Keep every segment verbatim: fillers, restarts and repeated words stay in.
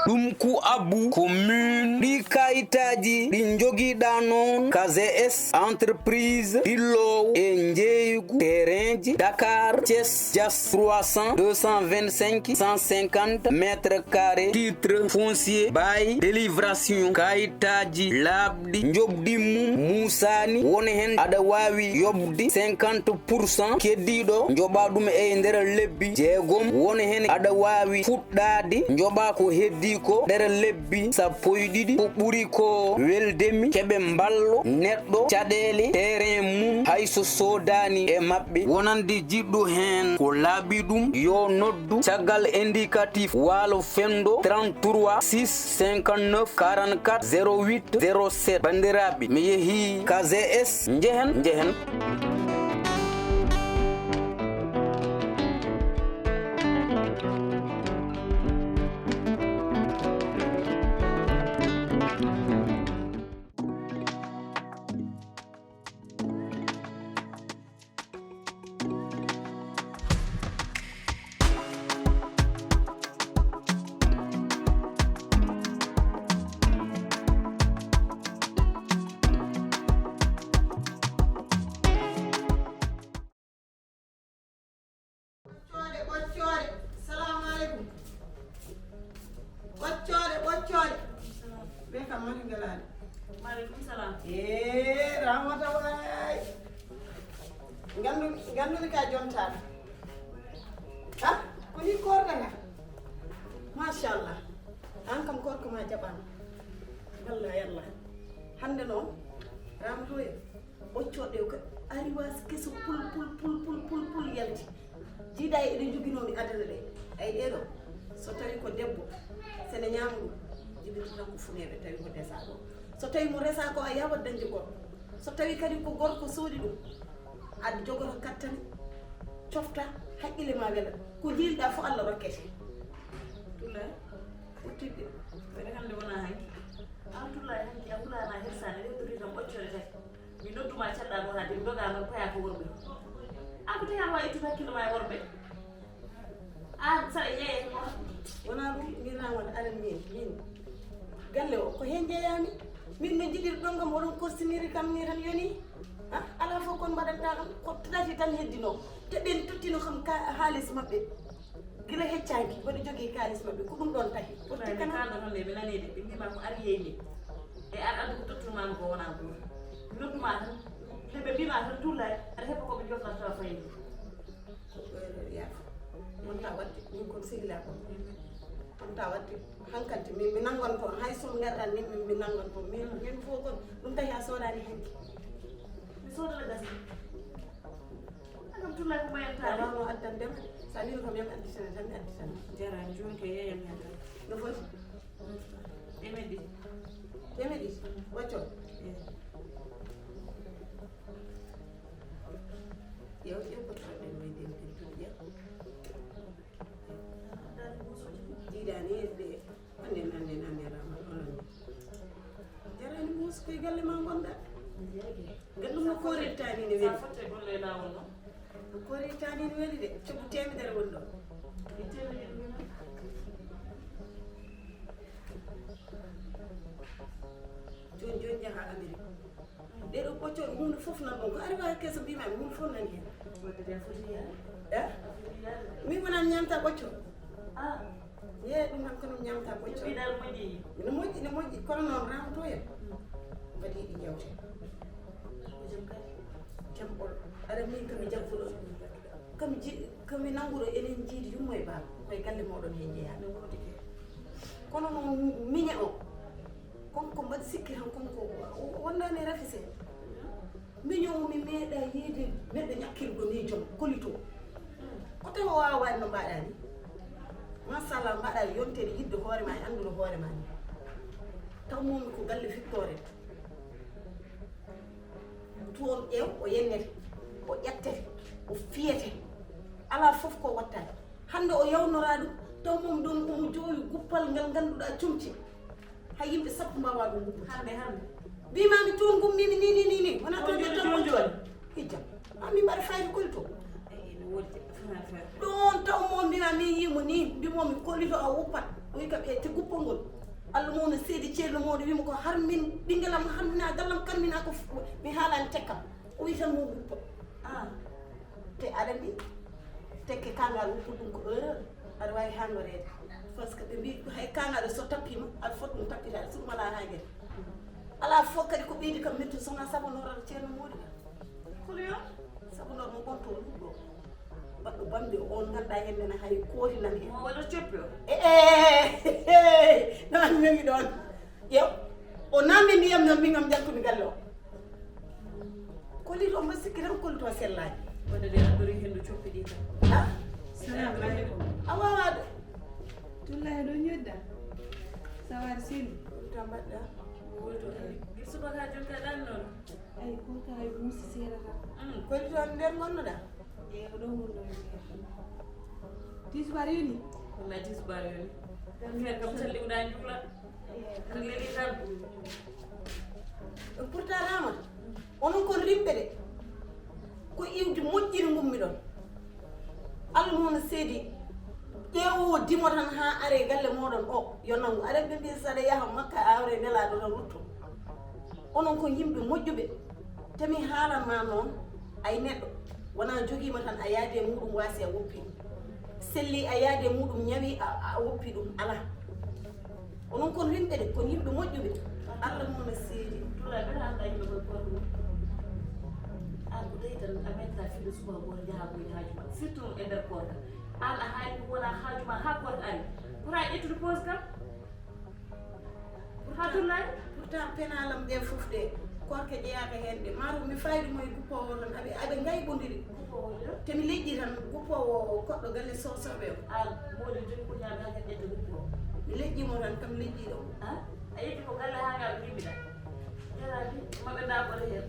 Ɗum ku abbu ko min ɗi kayitaaji ɗi njogiɗa noon ka G S entreprise ɗillowo e njeeygu terrainji Dakar, Thiès, Diass trois cents, deux cent vingt-cinq, cent cinquante mètres carrés, titre foncier, bail, délibération, kayitaaji laaɓɗi, njoɓdi mum muusaani, won heen aɗa waawi yoɓde cinquante pour cent, keddiiɗo njoɓa ɗum e nder lebbi jeegom, won heen aɗa waawi fuɗɗaade njoɓa ko heddii ko nder lebbi sappo e ɗiɗi. Ko ɓuri ko weldemi keɓe mballo neɗɗo caɗeele terrain mum hay so soodaani e maɓɓe. Wonande jiɗɗo heen ko laaɓi ɗum, yo noddu caggal indicatif Waalo Fenndo trente-trois six cinquante-neuf quarante-quatre zéro huit zéro sept. Banndiraaɓe, mi yehii ka G S, njehen, njehen. Ɓoccooɗe, ɓoccooɗe. Salamu aleykum. Ɓoccooɗe, ɓoccooɗe. Ɓe kam mari ngalaade. Maaleykum salam. Ee, Ramata waay. Nganndu-, nganndumi ka jontaaka. Ha? Ko ni koorɗa nga? Machallah. Aan kam koorka ma jaɓaama. Wallaahi Allah. Hannde noon, Ramatoye, ɓoccooɗe ko ariwaas keso pul, pul, pul, pul, pul, pul yalti. Jiidaa eɗen njoginoomi adana ɗe. Ay ɗee ɗoo, so tawii ko debbo, sene ñaama ɗum, jibinta tan ko funeeɓe, tawi ko desaa ɗoo. So tawii mo resaa ko, a yaawat dañde gorko. So tawii kadi ko gorko soodi ɗum, aɗa jogoto kattane, cofta, haqqille ma wela. Ko njiilɗaa fof Allah rokkete. Tulla, ɓurtidde. Wayde hannde wonaa hanki. Aan Tulla hanki a hulaama a hersaani, a heddori tan ɓoccooɗe tati. Mi nodduma calɗa ɗo haa de, mi doga noon paya ko worɓe. An ko tawi aɗa wawi ittude hakkille ma e worɓe? An saɗa yeeye ko. Wona ɗum, min Ramata aɗa min, min. Galle o, ko heen jeeyami. Min no jiɗirɗon kam, oɗon korsiniri kam ni tan yoni. Ha? Alaa fof kon mbaɗanta kam, ko tati tan heddino. Te ɓen tottino kam ka haalis maɓɓe. Gila heccaaki, mboɗo jogii kaalis maɓɓe, ko ɗum ɗon tahi. Fotti Fulani kana. Kaalɗo noon de, mi nanii de, ɓe mbiima ko ar yeeyni. E ar addu ko tottirmaami ko wonaa gooto. Mi nodduma tan, nde ɓe mbiima tan tullaay, aɗa heɓa ko ɓe jofnata tawa fayni. Ko ɗo e ɗo yaafo. Wonta waɗde, min kon sehilaa kon. Wonta waɗde, hankanti min mi nannganto, hay so mi ngarɗan min, min mi nannganto. Min, min fof kon, ɗum tahi a soodaani hanki. Mi soodana gasi. Alhamdulillah, ko mayam taade. Wawno addandema. Sa wino kam yam additana tan, mi additana. Jarani, joni ko yeeyam hen tan. No foti? Temeɗɗe ɗiɗi. Temeɗɗe ɗiɗi? Wacco? Eyi. Ƴeew, ƴeew ko toɗɗen wayde en pintuɗo, ƴeew. Jiidaani e ɓe. Amin, amin, amin, Rama, amin. Jarani Moussa, koye galle ma ngonɗa. Nganndu no koorirta ni ne weli. Sa fotte golle e laawol noon. No koorirta ni ne weli de, coggu temedere woni ɗon. E temedere woni ɗon. Jooni, jooni njaha Amérique. Ɗee ɗoo ɓoccooɗe, huunde fof nan ɗon. Ko ari waɗa keso mbiimaa mi, huunde fof nani heen. Wadde de a foti yaade. Eh? A foti yaade de. Min wonaa mi ñaamta ɓoccoo. Ah. Yee, ɗum han ko noon ñaamta ɓoccoo. Mbiɗa moƴƴi. Ina moƴƴi, ina moƴƴi. Kono noon Ramatoye en. Mm. Mbaɗi ɗi jawte. Ko jam kadi. Aɗa min kami jagguɗo, kami ji kami nannguɗo enen jiidi yumma e baaba koye galle mooɗon he jeeyaa. Kono noon miñe o konko mbaɗ sikki tan konko wonnaani rafise. Miño o mi meeɗa yiide neɗɗo ñakkirɗo ni joom kolito. Ko tawa waawaani no mbaɗa ni? Machallah, mbaɗa yontere yidde hoore ma e anndude hoore ma ni. Taw momi ko galle victoire. Toon ƴeew o yennete, o ƴettete, o fiyete. Alaa fof ko wattaani. Hannde o yawnoraa ɗum, taw mom ɗum omo joowi guppal ngal ngannduɗaa comci. Hay yimɓe sappo mbaawaa ɗum guppude. Hannde, hannde. Mbimami toon gummimi ni, ni, ni, ni. Wonaa toon ƴettan jooni, jooni. Hijja. Maa mi mbaɗa fayde koli to. Ɗoon taw mo mbima min yimo ni, mbimo mi kolito a wuppat. O wi kam e te guppol ngol. Allah mo no seedi ceerno mawɗo wimo ko har min ɓingelam harmina gallam karmina ko f-, mi haalani tekkam. O wi tan mo guppo. Ah. Te aɗa andi tekke kangal wuppu ɗum ko erreur. Aɗa wawi hangoreede. Parce que ɓe mbi hay kangal so tappima aɗa foti ɗum tappitaade so ɗum ala hangere. Ala fof kadi ko ɓeydi kam mettu sona sabu norata ceerno mawɗo. Kono yo sabu noon mo ɓonto ɗum ɗo. Baɗɗo bambi o on ngannduɗaa heen nena hay kooti nan heen. Mo waɗa coppi o. E, e, e, e, no an ñowi ɗoon. Yew, o namni ndiyam noon min am jaltumi galle o. Kolito mba sikki tan kolito sellaani. Wonde de addori henndu coppi ɗi tan. Ah? Salamu aleykum. A wawaade. Tullahi ɗo ñodda. Sawar sini. Kolito mbaɗɗa. Wulto. Gir subaka jonka ɗan noon. Ay, ko kay musi seeɗa tan. Mm. Ko ɗi toon nder ngonnoɗa? E, ko ɗo ngonnoɗen. Tisbar yoni? Wallay tisbar yoni. Feere kam salli uɗa njuula. E. Tan leli tan. Pourtant Rama, onon kon rimɓe de. Ko iwdi moƴƴiri ngummi ɗon. Allah mo no seedi. Ƴeewowo dimo tan haa are galle moɗon o yo nangu. Aɗa ɓe mbi saɗa yaha makka awre nelaɗo tan rutto. Onon ko yimɓe moƴƴuɓe. Te mi haalan ma noon, ay neɗɗo wona jogiima tan a yaadi e muɗum waasi a woppi ɗum. Selli a yaadi e muɗum ñawi a, a woppi ɗum. Alaa. Onon kon rimɓe de, kon yimɓe moƴƴuɓe. Allah mo no seedi. Tula ɓe haalda yimɓe koye korko. An ko tawi tan a mettra fiɗo suba goto jaha koye haaju ma. Surtout e nder korka. An a haali ko wona haaju ma ha korka ari. Pota ƴettude pause kam. Pourtant, pourtant penalam ɗe fof de korka jeeyaka hen de. Maaro mi fayde mo e guppoowo tan aɓe, aɓe ngaybodiri. Guppoowo de? Te mi leƴƴi tan guppoowo o koɗɗo galle sosoɓe o. An moɗo joni ko ñaami hake ƴetta guppoowo. Mi leƴƴi mo tan kam leƴƴiɗo. A yetti ko galle ha ngal yimɓe ɗa. Jarani maɓe daɓɓore hen.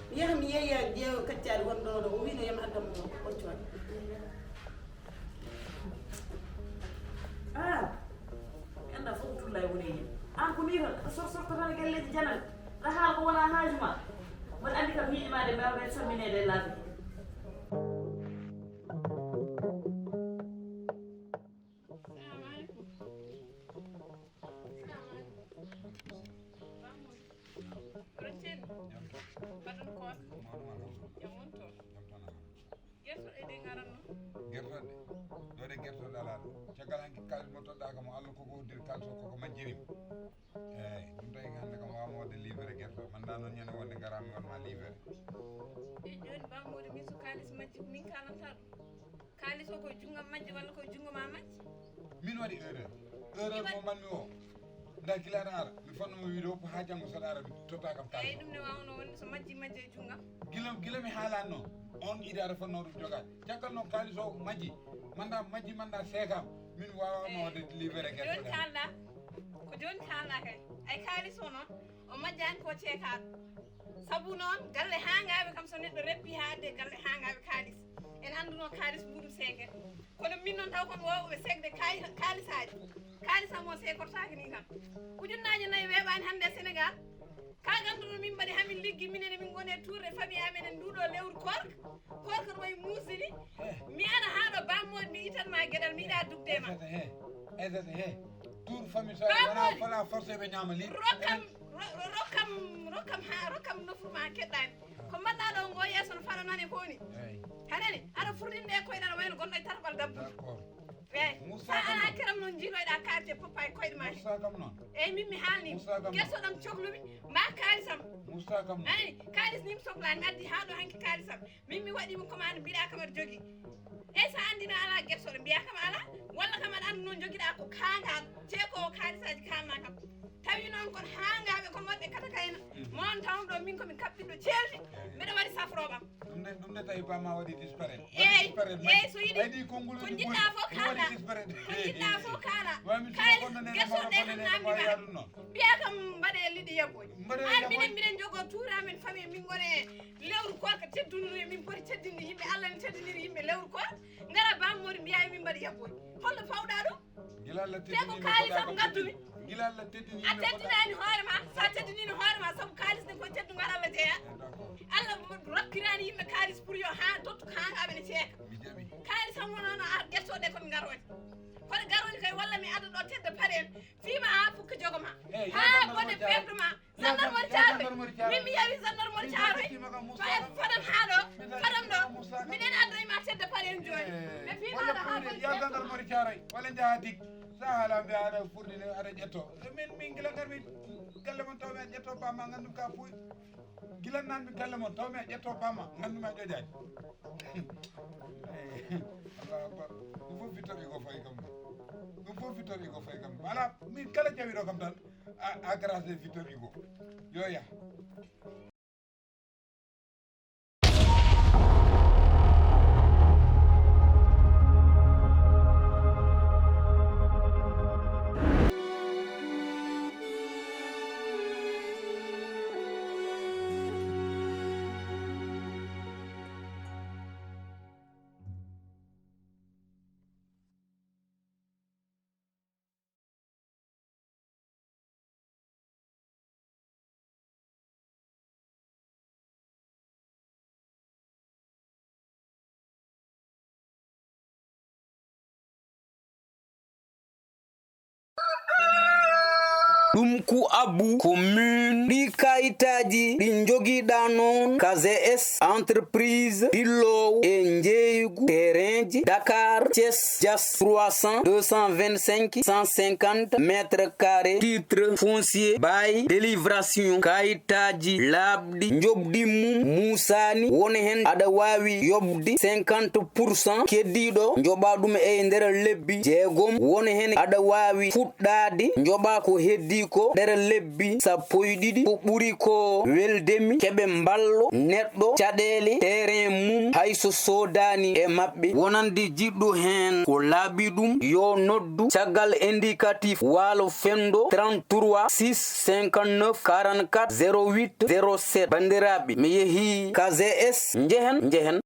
Mi yaha mi yeeya jeeyo kaccaari wonɗo ɗo o wino yam addam mo ɓoccoɗe. Ah, mi anndaa fof ko Tullaay woni e yimɓe. Aan ko nii tan, aɗa sor-, sorta tan e galleeji janane, aɗa haala ko wonaa haaju maa. Mboɗo anndi kam miijo maa de, mbaawmi sammineede e laabi. Salaamaaleykum. Salaamaaleykum. Oɗon celli? Mbaɗon koor? Jam woni toon? Jam tan, alhamdulillah. Gertoɗe ɗe ngaranno? Gertoɗe? Ɗo de gertoɗe alaa ɗo. Caggal hanki kaalis mo toɗɗaaka mo Allah koko hoddiri kaalis o koko majjiri mo. Eeyi, ɗum tawi hannde kam waawma waɗde livret gerte o. Manda noon ñande wonde ngaraami wonma livret. E jooni Ba Mody, min so kaalis majji ko min kaalanta ɗum? Kaalis o koye junngam majji walla koye junngo ma majji? Min waɗi erreur. Erreur mo mbaɗmi o. Nda gila aɗa ara, mi fotnoma wiide woppu haa janngo saɗa ara mi totta kam kaalis. Eeyi, ɗum ne waawno wonde so majji majji e junngam. Gila, gila mi haalanno, on idi aɗa fotno ɗum jogaade. Caggal noon kaalis o majji, manda majji, manda seekama, min waawama waɗde livret gerte. Jooni kaalɗa, ko jooni kaalɗa kay. Ay kaalis o noon, o majjaani ko ceekaaɗo. Sabu noon, galle haangaaɓe kam, so neɗɗo reppi haa adde galle haangaaɓe kaalis, en annduno kaalis mbuuɗum seekere. Kono min noon taw kon wawɓe sekde kay-, kaalisaaji. Kaalis am o seekortaake ni kam. Ujunnaaje nayi weeɓaani hannde e Senegaal. Ka ganduɗo min mbaɗi hamin liggi minen min ngoni e tour de famille amen en nduɗo lewru koorka. Koorka no wayi muusde ni. Mi ara haa ɗo Ba Mody mi itan ma geɗal mi yiɗa dugde ma. Aysata he, Aysata he. Tour famille so wona fala forcé ɓe ñaama li. Rokkam, ro-, ro-, rokkam, rokkam ha, rokkam nofru ma keɗɗani. Ko mbaɗɗa ɗo ngo yeeso no fano nane ko ni. Eyi. Hanani, aɗa furɗinde e koyɗal wayno gonɗo e tarɓal dabbude. D'accord. Eyi, sa ala keram noon jiiloyɗa kaalte poppa e koyɗe ma he. Musa kam noon. Eyi, min mi haalni. Musa kam noon. Gersoɗam cohlumi, mba kaalisam. Musa kam noon. Anani, kaalis ni mi sohlani, mi addi haa ɗo hanki kaalisam. Min mi waɗi mo commande, mbiɗa kam aɗa jogii. Eyi, sa anndi no ala gersoɗo, mbiya kam ala, walla kam aɗa anndi noon jogiɗa ko kaangal, ceeko o kaalisaji kalna kam. Tawi noon kon haangaaɓe kon waɗɓe kata kayna. Mo on tawon ɗo min ko min kaɓɓiɗo ceeldi, mbeɗa waɗi safrooɓam. Ɗum de, ɗum de tawi ba ma waɗi disparaître. Eyi, eyi, so yiɗi, ko jiɗɗa fof kaala. Ko jiɗɗa fof kaala. Kaalis gersoɗe tan namdi ma. Mbiya kam mbaɗe liɗɗi yabboy. An minen mbiɗen jogo tuura min famille min ngone lewru koor ka teddundu e min poti teddinde yimɓe. Allah ne teddiniri yimɓe lewru koor. Ngara bam mori mbiya min mbaɗi yabboy. Holno pawɗa ɗum? Gila Allah teddini ko kaalisam ngaddumi. Gila Allah teddini a teddinani hoore ma, sa teddinino hoore ma sabu kaalis ne ko teddungal Allah jeeya. Allah rokkirani yimɓe kaalis pour yo ha tottu kaangaɓe ne ceeka. Kaalisam wonono ar gertoɗe komi garoje. Kono garoje kay walla mi adda ɗo tedda paɗen fima ha fukka jogo ma. Ha bone perdu ma. Gendarmerie Thiaroye. Min mi yawi gendarmerie Thiaroye. Fa fadam ha ɗo. Fadam ɗo. Miɗen adda e ma tedda paɗen jooni. Ɓe fima ɗo ha bone ya gendarmerie Thiaroye. Wala jaha dik. Sa hala mbiya aɗa furdini aɗa ƴetto. Min min gila ngarmi galle mon taw mi a ƴetto bamma ngandum ka puy. Gila nanmi galle mon taw mi a ƴetto bamma ngandum a ƴoƴani. Allahu akbar. Ɗum fof fittoɓe ko fayi kam. Ɗum fof fittoɓe ko fayi kam. Ala min kala jawiɗo kam tan. A grâce de Victor Hugo. Yo ya. Ɗum ku abbu ko min ɗi kayitaaji ɗi njogiɗa noon K Z S entreprise ɗilloowo e njeeygu terrainji Dakar Thiès Diass trois cents deux cent vingt-cinq cent cinquante mètres carrés titre foncier bail délibération kayitaaji laaɓɗi njoɓdi mum muusaani woni heen aɗa waawi yoɓde cinquante pour cent keddiiɗo njoɓa ɗum e nder lebbi jeegom woni heen aɗa waawi fuɗɗaade njoɓa ko heddii ko nder lebbi sappo e ɗiɗi ko ɓuri ko weldemi keɓe mballo neɗɗo caɗeele terrain mum hay so soodaani e maɓɓe wonande jiɗɗo heen ko laaɓi ɗum yo noddu caggal indicatif waalo fenndo trente-trois six cinquante-neuf quarante-quatre zéro huit zéro sept banndiraaɓe mi yehii K Z S njehen njehen